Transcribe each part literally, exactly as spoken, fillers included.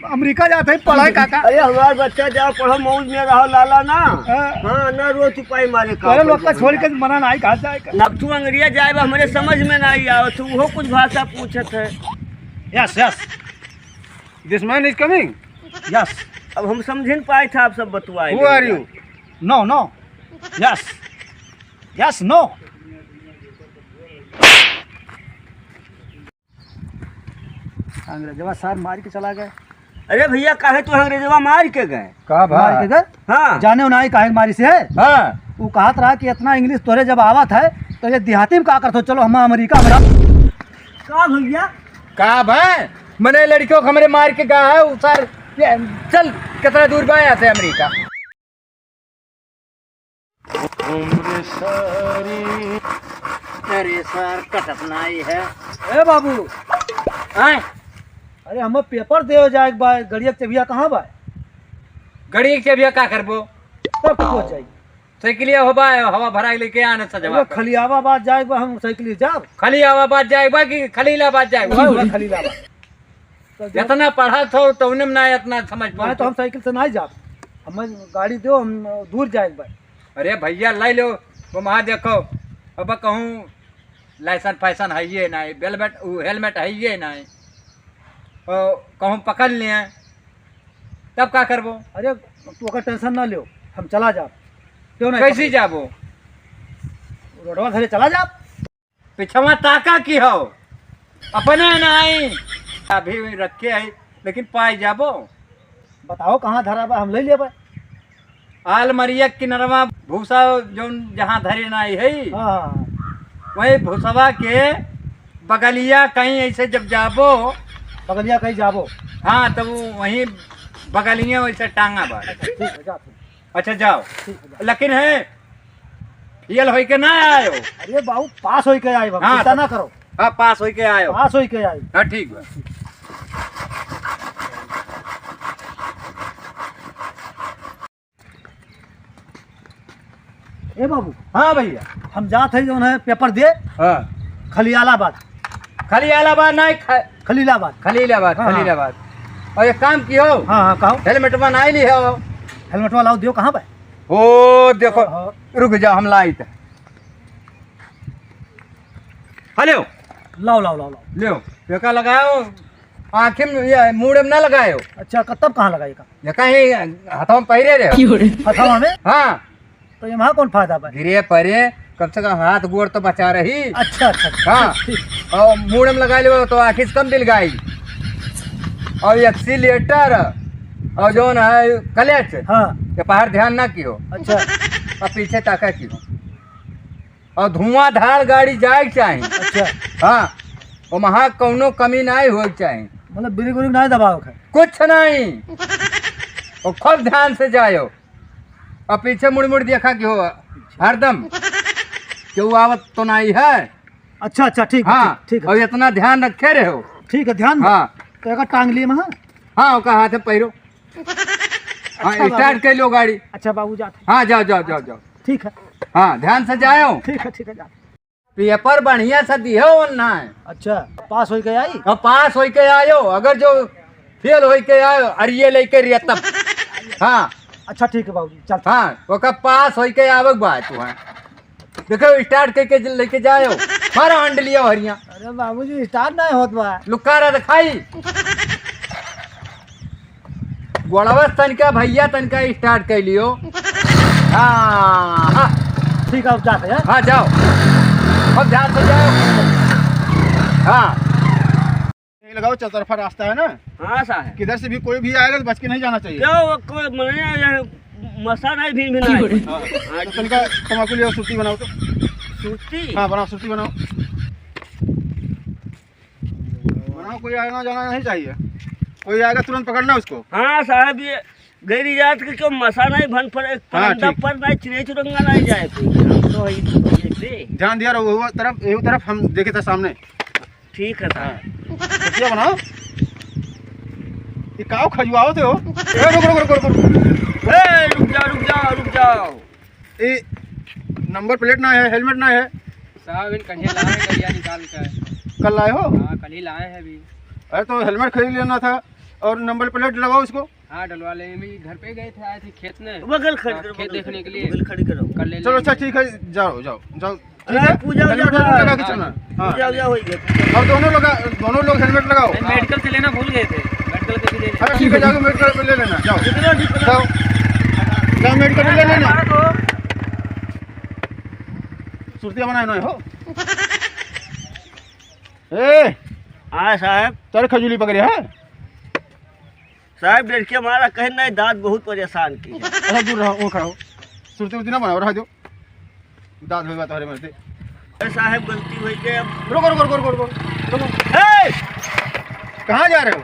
अमेरिका जात है पढ़ाई काका। अरे हमार बच्चा जाओ पढ़ो, मौज में रहो लाला ना। हाँ। हाँ, ना रो चुपाई मारे काम तोरे लोग का छोड़ के मना नहीं कहा जाए का। अब तू अंग्रेज जाए बा, हमरे समझ में नहीं आओ, तू वो कुछ भाषा पूछत है। Yes, yes. This man is coming. Yes. अब हम समझ न पाए थे आप सब बतुआए। Who are you? No, no. Yes. Yes, no. अंग्रेजवा सार मार के चला गए। अरे भैया, काहे तू अंग्रेजवा मार के गए? का भा? मार के गए? हाँ। जाने हो नाई काहे मारी से? हाँ। वो कहत रहा कि इतना English तोरे जब आवत है, तो ये देहाती में का करत हो? चलो हम अमेरिका में। का भैया? का भा? मने लड़कियों को हमरे मार के गया है, वो सार, ये, चल, कितना दूर बा यहाँ से अमेरिका? उम्र सारी। अरे सार, कटत नाई है। ए बाबू। आए। अरे, हमें paper देवे जाए के बा, गड़िया के चबिया कहाँ बा? गड़िया के चबिया का करबो? तब तो पहुँच जाई। साइकिलिया होबा, हवा भराई लेके आने सजवा अरे, के। खलियावाबाद जाए के बा, हम साइकिल जाब। खलियावाबाद जाए के बा कि खलीलाबाद जाए के बा? वहाँ, वहाँ खलीलाबाद। तो जब इतना पढ़त हो, तो उन्हें ना इतना समझ नहीं, तो पाओ। हम साइकिल से नहीं जाब। हमें गाड़ी दो, हम दूर जाए के बा। अरे भैया, ले लो, वो वहाँ देखो, अब कहूँ लाइसेंस फाइसेंस है ये नहीं, बेलमेट, वो हेलमेट है ये नहीं, और कहूँ पकड़ लिए, तब का करबो? अरे, तू ओकर tension ना लियो, हम चला जाब। क्यों नहीं कैसे पकड़े? जाबो? रोडवा धरे चला जाब। पिछवा ताका की हो, अपने नाई। अभी रखे है, लेकिन पाई जाबो। बताओ कहाँ धरा बा, हम ले लेबे। आलमरिया किनरवा भूसा जौन जहाँ धरे नाई है, हाँ, हाँ, हाँ। वही भूसवा के बगलिया कहीं ऐसे जब जाबो। बगलिया कहीं जाबो। हाँ, तब वो वहीं बगलिया वैसे टांगा बा। अच्छा, ठीक है, जा तू। अच्छा, जाओ। ठीक है, जा। लेकिन है, फेल होई के ना आयो। अरे बाबू, पास होई के आए बाबू, हाँ, चिंता तो ना करो। हाँ, पास होई के आयो। पास होई के आए। हाँ, ठीक बा। ए बाबू। हाँ भैया। हम जात है जौन है paper दे। हाँ। खलियालाबाद। खलियालाबाद नहीं, ख-, खलीलाबाद। खलीलाबाद, हाँ। खलीलाबाद। और एक काम कियो। हाँ, हाँ, कहो। हेलमेटवा नहीं लिहो। हेलमेटवा लाओ, दियो, कहाँ बा? ओ, देखो, हाँ, हाँ। रुक जाओ, हम लाइत। हेलो। लाओ, लाओ, लाओ, लाओ। लियो, एका लगाओ, आँखी में, ये मूड़े में ना लगाओ। अच्छा, क-, तब कहाँ लगाई का? एका ही हथवा में पहिरे रहे। क्यों रे? हथवा में? हाँ। तो ये वहाँ कौन फायदा बा? गिरे परे, कम से कम हाथ गोड़ तो बचा रही। अच्छा, अच्छा, अच्छा। हाँ। ठीक, ठीक। और मूड़े में लगा लेबो तो आँखी से कम बिलगाई। और accelerator और जौन है clutch, हाँ। ये बाहर ध्यान ना कियो। अच्छा। और पीछे ताका कियो। और धुआंधार गाड़ी जाए के चाही। अच्छा। हाँ, ओमहा कौनो कमी नाहीं होए के चाही। मतलब ब्रेक व्रेक नाहीं दबावे के? कुछ नाहीं। और खूब ध्यान से जायो। और पीछे मुड़ मुड़ देखा कि हो हरदम केहू आवत तो नाहीं है। अच्छा, अच्छा, ठीक है, हाँ, ठीक, ठीक है। और इतना ध्यान रखे रहो। ठीक है, ध्यान में। हाँ। तो एका टांग लिए में, हाँ? हाँ, ओका हाथ में पहिरो। हाँ, अच्छा, बाबू। Start कर लो गाड़ी। अच्छा, बाबू, जात है। हाँ, जाओ, जाओ, जाओ, अच्छा, जाओ। ठीक है। हाँ, ध्यान से जाओ। ठीक है, ठीक है, जात। Paper बढ़िया से दिहो ना। अच्छा, पास होई के आई? अब पास होई के आयो, अगर जो फेल होई के आयो, अरे ये लेके रिया तब। हाँ। अच्छा, ठीक है बाबूजी, चल। हाँ, ओका पास होई के आवक बा तू, हाँ। देखो, start करके ज-, लेके जायो। मारो हैंडलिया हरिया। अरे बाबूजी, start नाहीं होत बा। लुकारा दिखाई। गोड़वा तनिका भैया, तनिका start कर लियो। हाँ, हाँ। ठीक है, अब जाते हैं। हाँ, जाओ। अब ध्यान से जाओ। हाँ। यही लगाओ, चौतरफा रास्ता है ना। हाँ, साहब। किधर से भी कोई भी आएगा तो बच के नहीं जाना चाहिए। क्यों, वो कोई मने यहाँ मसा नहीं, भीड़ भी नहीं। हाँ। तो तनिका तमाकू लियो, सुर्ती बनाओ तो। सुर्ती? हाँ, बनाओ, सुर्ती बनाओ। बनाओ, कोई आना जाना नहीं चाहिए। कोई आएगा तुरंत पकड़ना उसको। हाँ, साहब, ये गैरी जात के क्यों मसा नहीं भन पर, एक हाँ, परंदा ठीक। पर नहीं, चिड़ै चुरंगा नहीं जाए कोई। हम तो है ये पे। ध्यान दिया रहो, वो तरफ, ये तरफ हम देखे थे सामने। ठीक है, साहब। हाँ। सुर्तिया बनाओ। ये काव खजुआवत हो? ए, रुक, रुक, रुक, रुक, रुक। ए, रुक जाओ, रुक जाओ, रुक जाओ। ये नंबर प्लेट ना है, हेलमेट ना है। साहब, इन कल ही लाए हैं, गड़िया निकाल के। कल लाए हो? हाँ, कल ही लाए हैं अभी। अरे, तो हेलमेट खरीद लेना था। और नंबर प्लेट लगाओ इसको। हाँ, डलवा ले। हम घर पे गए थे, आए थे खेत में। बगल खड़ी हाँ, करो, खेत बगल देखने खड़ी के करो, लिए। बगल खड़ी करो। कर ले चलो, अच्छा, लेंगे। ठीक है, जाओ, जाओ, जाओ। ठीक अरे, है? पूजा हेलमेट उजा लगा के चलना। हाँ। पूजा उजा हो गया। और दोनों लोग, दोनों लोग हेलमेट लगाओ। नहीं, मेडिकल से लेना भूल गए थे। मेडिकल से भी ले लेना। अरे, ठीक है, जाओ, मेडिकल पे ले लेना, जाओ। कितना, कितना? जाओ। जाओ, मेडिकल पे ले लेना। अरे, तो सुरतिया बनाए ना हो। ए, हाँ साहब। तेरे खजूली पकड़े है? साहब, डर के मारा कहीं नहीं, दाँत बहुत परेशान की है। अरे दूर रहो, वो खड़ा हो। सुरती उरती ना बनाओ, रह दो। दाँत होगा तोहरे मरते। अरे साहब, गलती हो गई अब। रुको, रुको, रुको, रुको, रुको। ए! कहाँ जा रहे हो?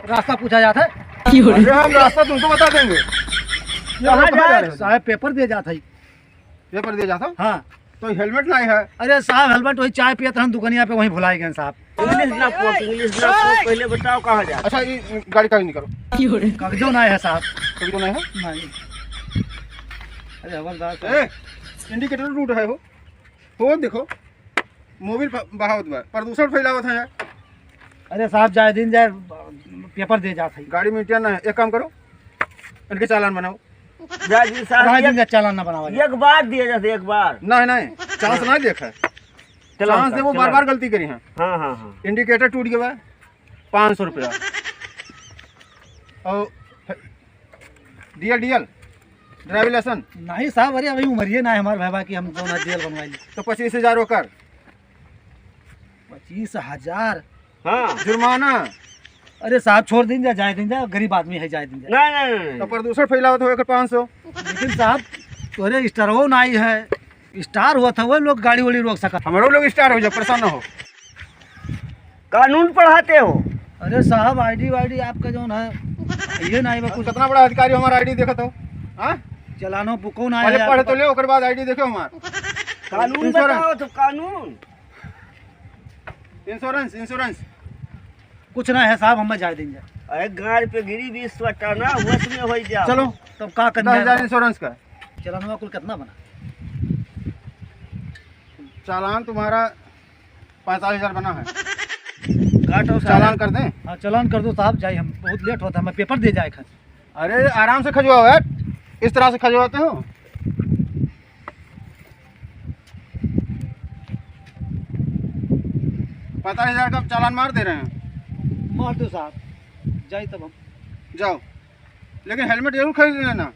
रास्ता पूछा जाता है। अरे हम रास्ता तुमको बता देंगे। ये कहाँ रुको, कहाँ जा रहे हो? साहब, पेपर दे जाता है। पेपर दिए जात हो? हाँ। तो हेलमेट नहीं है। अरे साहब, हेलमेट वही चाय पियत रहन दुकनिया पे, वहीं भुलाए गए साहब। इंग्लिश ना पोक, इंग्लिश ना पोक, पहले बताओ कहाँ जा। अच्छा, ये गाड़ी कागज निकालो। कागजो नहीं है साहब। कागजो नहीं है? नहीं। अरे हवलदार साहब। ए, इंडिकेटर टूट है हो। हो देखो, मोबिल प-, बहावत बा, प्रदूषण फैलावत है यार। अरे साहब, जाए दिन जाए, पेपर दे जात है। गाड़ी में इंडिया ना है, एक काम करो, इनके चालान बनाओ। जा जी साहब, अढ़ाई दिन एक, का चालान ना बनावा जाए। एक बार दिया जाते, एक बार। नहीं, नहीं, चांस हाँ। नहीं देखा है। चलो, चांस दे, वो चलो। बार-बार गलती करी हैं। हाँ, हाँ, हाँ। इंडिकेटर टूट गया, पाँच सौ रुपया। और डीएल, डीएल, ड्राइविंग लाइसेंस। नहीं साहब, अरे अभी उमरिए ना है हमारे भाई कि हम जो ना डीएल बनवाई। तो पच्चीस हजार ओकर। पच्चीस हजार? हाँ। जुर्माना। अरे साहब, छोड़ दीन जा, जाए दीन जा, गरीब आदमी है, जाए दीन जा। नहीं, नहीं, नहीं, नहीं। तो प्रदूषण फैलावत हो, एकर पाँच सौ। लेकिन साहब, तोरे स्टारो नाई है, स्टार हुआ था, वो लोग गाड़ी वाड़ी रोक सका। हमरो लोग स्टार हो जाओ, परेशान ना हो। कानून पढ़ाते हो? अरे साहब, आईडी वाईडी आपका जौन है, ये नाई बा कुछ। कितना बड़ा अधिकारी हमारा आईडी देखत हो, हाँ? चलानो बुको ना पहले है पढ़ आपका। तो ले, ओकर बाद आईडी देखो हमार। कानून इंश्योरेंस। बताओ तो, कानून। इंश्योरेंस, इंश्योरेंस। कुछ ना है साहब, हमें जाए दीन जा। अरे गाड़ पे गिरी बीस सौ टाना, होश में हो जाओ। चलो, तब का करना दस हजार है? इंश्योरेंस का। चलानवा कुल कितना बना? चालान तुम्हारा पैंतालीस हजार बना है। काटो साहब। चालान कर दें? हाँ, चालान कर दो साहब, जाए, हम बहुत लेट होता है, हमें पेपर दे जाए खाली। अरे, आराम से खजवाओ यार, इस तरह से खजवाते हो। पैंतालीस हजार का चालान मार दे रहे हैं। मार दो साहब, जाए तब हम। जाओ, लेकिन हेलमेट जरूर खरीद लेना।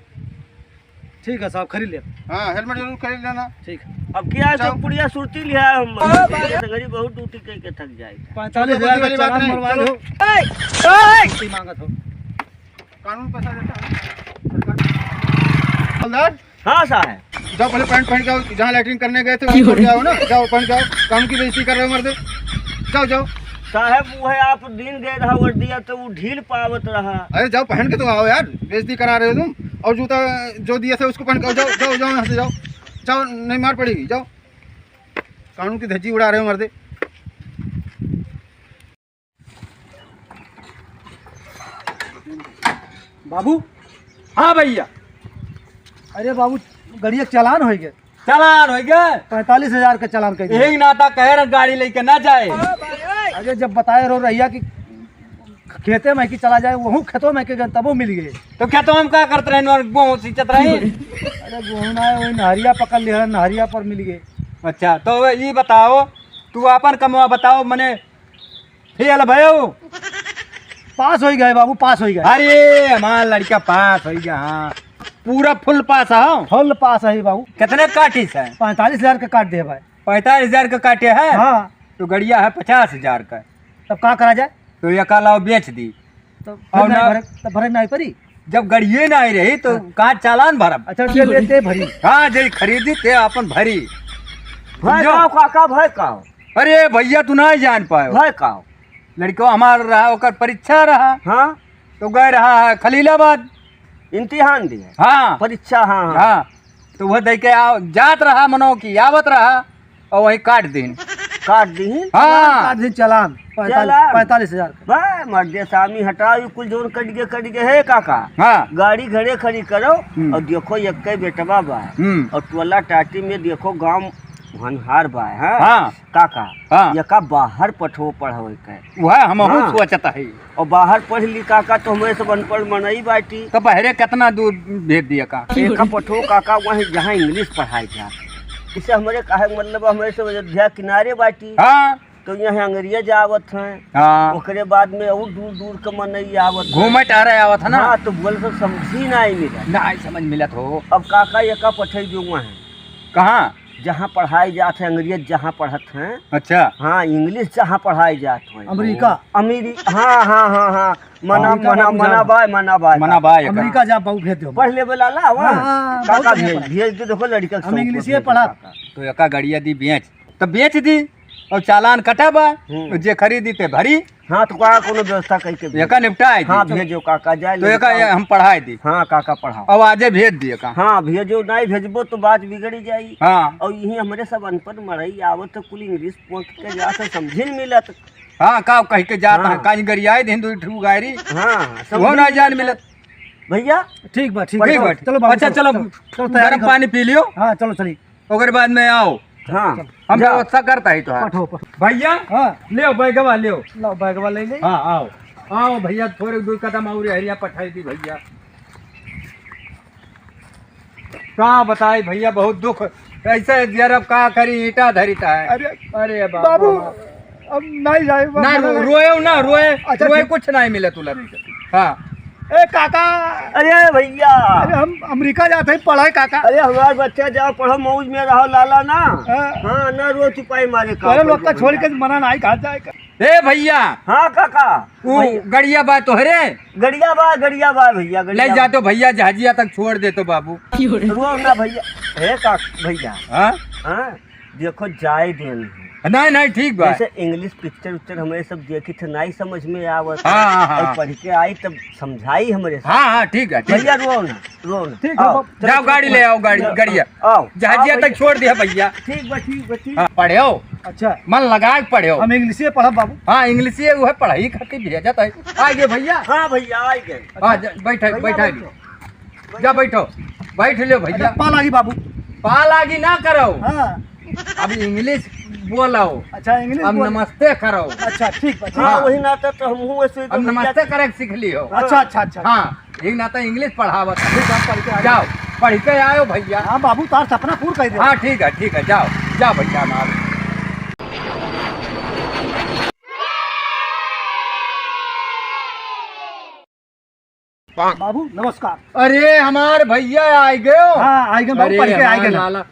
ठीक है साहब, खरीद लेब। हाँ, हेलमेट जरूर खरीद लेना। ठीक है। अब क्या है, जाओ। सब पुड़िया सुरती लिया है हम। हाँ, भाई। संगरी बहुत ड्यूटी करके थक जाए। पैंतालीस हजार का वाली बात चालान नहीं, मरवा चलो। दो। ए, ए! छुट्टी मांगत हो। कानून पैसा देता है सरकार। हवलदार? हाँ साहब। जाओ पहले पैंट पहन के आओ, जहाँ लैट्रिन करने गए थे वहीं पहन के आओ ना, जाओ पहन के आओ, कानून की बेइज्जती कर रहे हो मर्दे, जाओ जाओ। साहब वो है आप दिन गए रहा वर्दिया तो वो ढील पावत रहा। अरे जाओ पहन के तो आओ यार, बेइज्जती करा रहे हो तुम। और जूता जो दिए थे उसको पहन के आओ, जाओ जाओ जाओ यहाँ से जाओ, जाओ नहीं मार पड़ेगी, जाओ। कानून की धज्जी उड़ा रहे हो मर्दे। बाबू। हाँ भैया। अरे बाबू, गड़िया के चालान होइ गए। चालान होइ गए? पैंतालीस हजार का चालान कर दिया। यही नाता कहे रहे गाड़ी लेके ना जाए। अरे जब बताए रहो रहिया कि खेते में कि चला जाए, वहू खेतों में के गए, तबो मिल गए। तो खेतों में का करत रहे, नोर गेहूं सींचत रहे? अरे गेहूं ना है, वही नहरिया पकड़ लिया, नहरिया पर मिल गए। अच्छा, तो ये बताओ, तू अपन कमवा बताओ, मने फेल भयो? पास होइ गए बाबू, पास होइ गए। अरे, हमार लड़का पास होइ गया, हाँ। पूरा फुल पास है, हाँ। फुल पास है बाबू। कितने काटिस है? पैंतालीस हजार का काट दे भाई। पैंतालीस हजार का काटे है? हाँ। तो गड़िया है पचास हजार का। तब का करा जाए? तो ये का लाओ बेच दी। तो और भरे ना ना भरे, तो भरे ना पड़ी। जब गड़िए ना आई रही तो हाँ। कहाँ चालान भरब? अच्छा, ले लेते भरी। हाँ, जे खरीदी ते अपन भरी। भाई समझो? का, काका भाई का? अरे भैया, तू ना जान पायो। भाई का? लड़को हमार रहा, ओकर परीक्षा रहा। हाँ। तो गए रहा है खलीलाबाद। इम्तिहान दिए। हाँ। परीक्षा, हाँ, हाँ। हाँ। तो वह दे के आ, जात रहा, मनो कि आवत रहा, और वही काट दीन। काट दीन? हाँ। काट दीन चालान, पैंतालीस, चालान। पैंतालीस हजार का। बे, मर्दे सामी हटाओ, ये कुल जोन कट गए, कट गए, हे काका। हाँ। गाड़ी घरे खड़ी करो, हम्म। और देखो, यक्के बेटवा बा। हम्म। और टोला टाटी में देखो, गांव होनहार बाय, हाँ? हाँ। काका, हाँ। एका बाहर पठो पढ़ावे के। वह हमहू हाँ। सोचत हई। और बाहर पढ़ ली काका, तो हमरे सब अनपढ़ मनई बाटी। तो बहरे केतना दूर भेज दिया का? एका पठो काका, वहीं जहाँ English पढ़ाई जात। इसे हमरे काहे मतलब, हमरे सब अयोध्या किनारे बाटी। हाँ। तो यहाँ अंग्रेज आवत हैं। हाँ। ओकरे बाद में और दूर दूर के मनई आवत हैं। घूमे टहरे आवत है ना। हाँ, तो बोल सब समझी नाहीं मिलत। नाहीं समझ मिलत हो। अब काका एका पठई जो वहाँ। कहाँ? जहाँ पढ़ाई जात है, अंग्रेज जहाँ पढ़त हैं। अच्छा। हाँ, English जहाँ पढ़ाई जात है। अमेरिका। अमेरि-, हाँ, हाँ, हाँ, हाँ। मना, अमेरिका मना, बाबू मना जाओ। बाय, मना बाय। मना बाय का। अमेरिका जा बाबू भेज दो। पढ़ लेबे लाला, हाँ। हाँ, हाँ, काका बहुत बढ़िया भेज, पढ़ा। भेज दे, देखो लड़का के हम शौक English पर ये भेज पढ़ा। काका। तो एका गड़िया दी बेच, तो बेच दी और चालान कटा बा, हम्म। जे खरीदी ते भरी। हाँ, तो का कोनो व्यवस्था कइके भेज। एका निपटाए दी। हाँ, भेजो काका, जाए तो लड़का। एका ये हम पढ़ाए दी। हाँ, काका पढ़ाओ। अब आजे भेज दिए का। हाँ, भेजो, नाहीं भेजबो तो बात बिगड़ी जाई। हाँ। और यही हमरे सब अनपढ़ मड़ई आवत तो कुल English पोंक के जात है, समझे न मिलत। हाँ, का कह के जात हाँ। है, काज गरियाए दिन दो ठू गायरी। हाँ, वो समझे ना न जान मिलत। मिलत। भैया। ठीक बा, ठीक बा, ठीक चलो, बा। चलो बाबू, अच्छा, चलो, चलो, चलो, तैयारी गरम करो। पानी पी लियो। हाँ, चलो, चली। ओकर बाद में आओ। हाँ, हम जा। व्यवस्था करता ही तो है। पठो, पठो। भैया, हाँ। लेओ बैगवा, लेओ। लाओ बैगवा ले ले। हाँ, आओ। आओ भैया, थोड़े दो कदम और हरिया पठाई दी भैया। का बताई भैया, बहुत दुख। ऐसे यार, अब का करी, ईंटा धरिता है। अरे, अरे बाबू, बाबू। अब नहीं जाए, ना, मना रो-, नहीं। रोए ना, रोए, अच्छा, रोए ठीक। कुछ नहीं मिले तुला। हाँ। ए काका। अरे भैया। अरे हम अमेरिका जात है पढ़े काका। अरे हमार बच्चा जाओ पढ़ो, मौज में रहो लाला ना। हाँ। हाँ, ना रो चुपाई मारे का अरे लोग का छोड़ के मना नहीं कहा जाए का। ए भैया। हाँ काका। वो भैया। गड़िया बा तोहरे? गड़िया बा, गड़िया बा भैया, गड़िया ले बा। जा तो भैया, जहाजिया तक छोड़ दे तो बाबू। रो ना भैया। हे का भैया। हाँ? हाँ? देखो, जाए देन। नहीं, नहीं, ठीक बा। जैसे English picture उक्चर हमरे सब देखी थे, नहीं समझ में आवत। हाँ, हाँ, हाँ। और पढ़ के आई तब समझाई हमरे सब। हाँ, हाँ, ठीक है, ठीक भैया, है। रो ना, रो ना। ठीक है, आओ, बाबू। चलो, जाओ, चलो, गाड़ी ले आओ, गाड़ी, चलो, गाड़िया। आओ। जहाजिया आओ तक भैया। छोड़ दिया भैया। ठीक बा, ठीक बा, ठीक। हाँ, पढ़ेओ। अच्छा। मन लगा के पढ़ेओ। हम English ही पढ़ब बाबू। हाँ, English ये वो है, पढ़ाई करके भेजत है। आ गए भैया। हाँ भैया, आ गए। हाँ, जा, बैठे, भैया, बैठा बैठो। जा बैठो, बैठ लो भैया। अच्छा, पा लागी बाबू। पा लागी ना करो। हाँ। अब English बोलो। अच्छा, English अब बोल। नमस्ते करो। अच्छा, ठीक बा, ठीक हाँ, बा। वही नाता तो हम हूँ वैसे ही तो अब भैया नमस्ते करे के सीख लियो। अच्छा, अच्छा, अच्छा। हाँ, एक नाता English पढ़ावत है। ठीक बा, पढ़ के आ जाओ, पढ़ के आयो भैया। हाँ बाबू, तार सपना पूर कर दे। हाँ, ठीक है, ठीक है, जाओ, जाओ भैया हमारे। बाबू, नमस्कार। अरे, हमार भैया आइ गयो। हाँ, आइ गयो बाबू, अरे, पढ़ के आइ हमार गयो ना। लाला।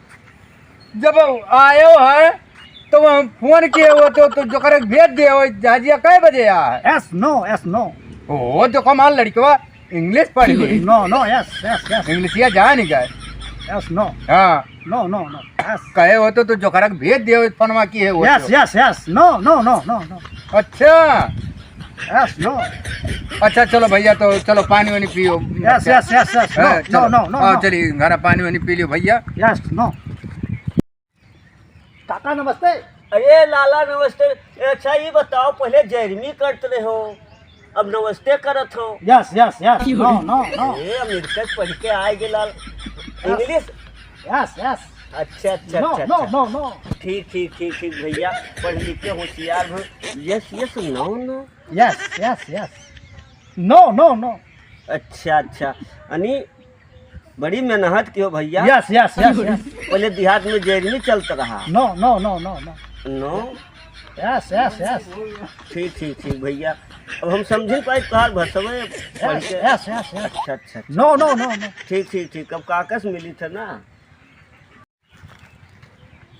जब आयो है, तो हम फोन किए हो, तो, तो जोकर भेज दे हो, जहाजिया कै बजे आ है? Yes, no, yes, no। ओ, देखो हमार लड़कवा English पढ़ ली। No, no, yes, yes, yes। English या जान ही गए। Yes, no। हाँ। No, no, no, yes। कहे हो तो, तो जोकरा के भेज दियो, फोनवा किए हो yes, तो। Yes, yes, no, no, no, no, no। अच्छा। Yes, no। अच्छा, चलो भैया, तो चलो पानी वानी पियो। Yes, yes, yes, yes, no, हाँ, no, चलो। No, no, हाँ, no। चलिए, घर पानी वानी पी लियो भैया। Yes, no। काका नमस्ते। अरे लाला नमस्ते। ए, अच्छा ये बताओ, पहले जैरमी करत रहे हो, अब नमस्ते करत हो। Yes, yes, yes। No, no, no। ए, अमेरिका से पढ़ के आए गे लाल। Yes। English? Yes, yes। अच्छा, अच्छा, no, अच्छा, no, अच्छा। No, no। ठीक, ठीक, ठीक, ठीक भैया, पढ़ लिख के होशियार हो। Yes, yes, no, no। Yes, yes, yes। No, no, no। अच्छा, अच्छा। यानी बड़ी मेहनत कियो भैया। Yes, yes, yes, yes। पहले देहात में जैरमी चलत रहा। No, no, no, no, no। No? Yes, yes, yes। ठीक, ठीक, ठीक भैया। अब हम समझ पाए तोहार भसवे yes, पढ़ के। Yes, yes, yes। अच्छा, अच्छा, अच्छा। No, no, no, no। ठीक, ठीक, ठीक। अब काका से मिली थे ना।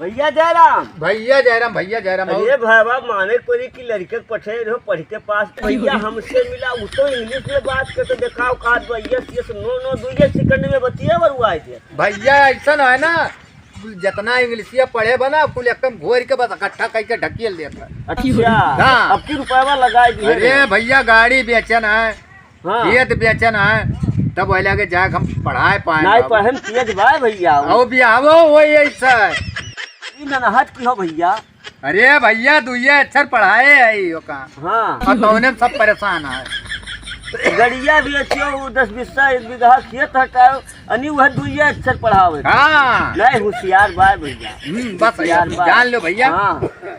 भैया जयराम। भैया जयराम, भैया जयराम, अरे और? भैया, माने कोरी की लड़के के पठे रहो पढ़ के पास, भैया हमसे मिला, वो तो English में बात करते, देखाओ का भैया, yes, yes, no, no, दुइये second में बतिया बरुआए दे। भैया ऐसा ना है ना, जितना इंग्लिशिया पढ़े बा ना, कुल एकदम घोर के बस इकट्ठा करके ढकेल देता है। अच्छा, हाँ। अब की रुपया लगाए दिए अरे रे? भैया, गाड़ी बेचन है, हाँ। खेत बेचन है, तब वही लगे जाके हम पढ़ाए पाए नहीं बाबू। पढ़े में तेज बा भैया। आओ भी आवो, वही ऐसा है। ई ननहत की हो भैया? अरे भैया, दुइये अक्षर पढ़ाए है यो का। हाँ। और तौने में सब परेशान है। गड़िया बेचियो, उ दस बीस बीघा खेत हटायो, अनी वह दुइये अक्षर पढ़ावे। हाँ। नहीं, होशियार बा भैया। हम्म, बस होशियार बा। जान लो भैया। हाँ।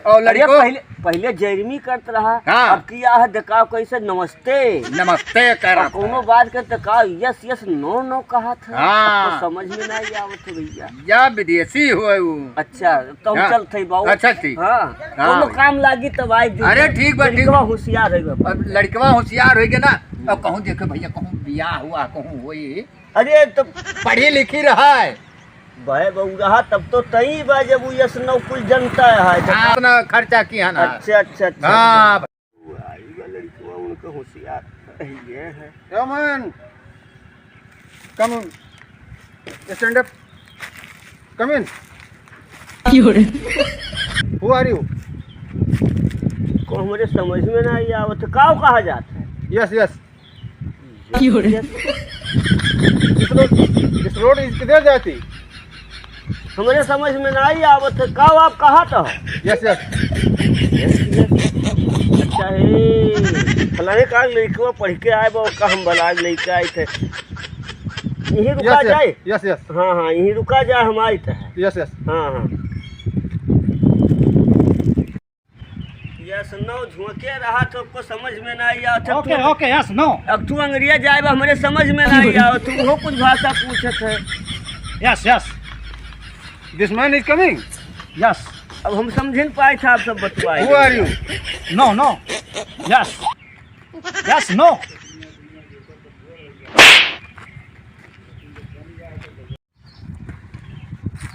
और अरे लड़को पहले, पहिले जैरमी करत रहा, हाँ। अब किया है, देखाव कैसे नमस्ते। नमस्ते करत और कौनो है। बात के देखाव yes yes no no कहत है। हाँ। अब तो समझ में नहीं आवत है भैया। या विदेशी हो वो। अच्छा, तो हम हाँ। चलत हई बाबू। अच्छा, ठीक। हाँ। हाँ कौनो भैया। काम लागी तब आई दी। अरे ठीक बा, ठीक लड़कवा बा। होशियार है बाबू। अब लड़कवा होशियार होइगे ना, अब कहूँ देखे भैया, कहूँ बियाह हुआ, कहूँ होई। अरे तो पढ़ी लिखी रहा है। भाई बउरहा तब तो तई बा जब उ yes no कुल जनता है। हाँ, अपना खर्चा किया ना। अच्छा, अच्छा, अच्छा। हाँ। उ आई बा लड़कवा, उनका होशियार है, ये है। Come on, come on, stand up, come in। क्यों रे? Who are you? को हमरे समझ में ना आई आवत, काव कहा जात है? Yes, yes। क्यों रे? This road, this road is किधर जाती? हमरे समझ में ना आई आवत है, काव आप कहा था? Yes, yes। Yes, yes। अच्छा, हे, फलाने का लड़कवा पढ़ के आए बा, का हम बलाग लेके आए थे। यहीं रुका yes, yes। जाए? Yes, yes। हाँ, हाँ, यहीं रुका जाए, हम आए थे। Yes, yes। हाँ, हाँ। Yes no झोंके रहा तो आपको समझ में ना आई आवत। Okay, okay, yes, no। अब तू अंग्रेज आए बा, हमरे समझ में ना आई आवत, तू वो कुछ भाषा पूछत है। Yes, yes। This man is coming। Yes। अब हम समझ न पाए थे आप सब बतवाए। Who are you? No, no। Yes। Yes, no।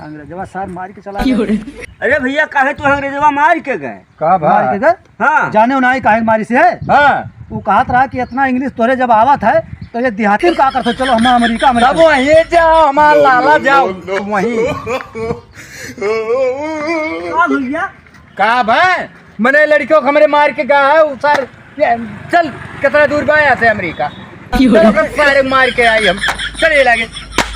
अंग्रेजवा सार मार के चला गए। अरे भैया, काहे तू अंग्रेजवा मार के गए? का भा? मार के गए? हाँ। जाने हो ना काहे मारी से है? हाँ। वो कहत रहा कि इतना English तोरे जब आवत है, तो ये देहाती में का करत हो? चलो, हम अमेरिका, अमेरिका। तब वहीं जाओ, हमार लाला जाओ, वहीं। का भैया? का भाई? मने लड़कियों को हमरे मार के गा है, उ सार, ये, चल, कितना दूर बा यहाँ से अमेरिका? क्यों? चल, ओकर सारे मार के आई हम। चल, ये लागे।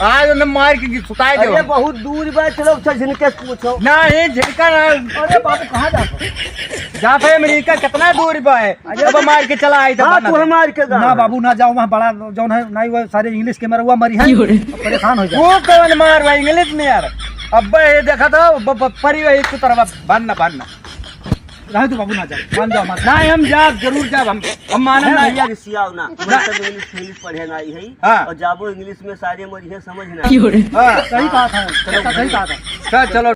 आज उन्हें मार के सुताए दे अरे, हम। बहुत दूर बा, चलो, अच्छा, झिनके से पूछो। नहीं, झिनका ना। अरे बाबू, कहाँ जात हो? जात है अमेरिका, कितना दूर बा है? अरे अब मार के चला आई था हाँ, बना तू दे। मार के गा। ना बाबू, ना जाओ, वहाँ बड़ा जौन है, नहीं वो सारे English के मरुआ मरी है। क्यों रे? परेशान हो जाए। वो कौन मार भाई English में यार? अब ये देखा था, ब-, ब-, परी वही कुतरवा, भान ना, भान ना। रहे तो बाबू ना जाओ, मान जाओ, मान जाओ। नहीं, हम जाब, जरूर जाब, हम, हम मानब है ना। भैया, रिसियाओ ना। ना। मैं सब English, English पढ़े ना आई है। हाँ। और जाबो English में सारे मरिहे समझ ना। क्यों रे? हाँ। सही कहा था, चलो, सही कहा था। चल, चलो।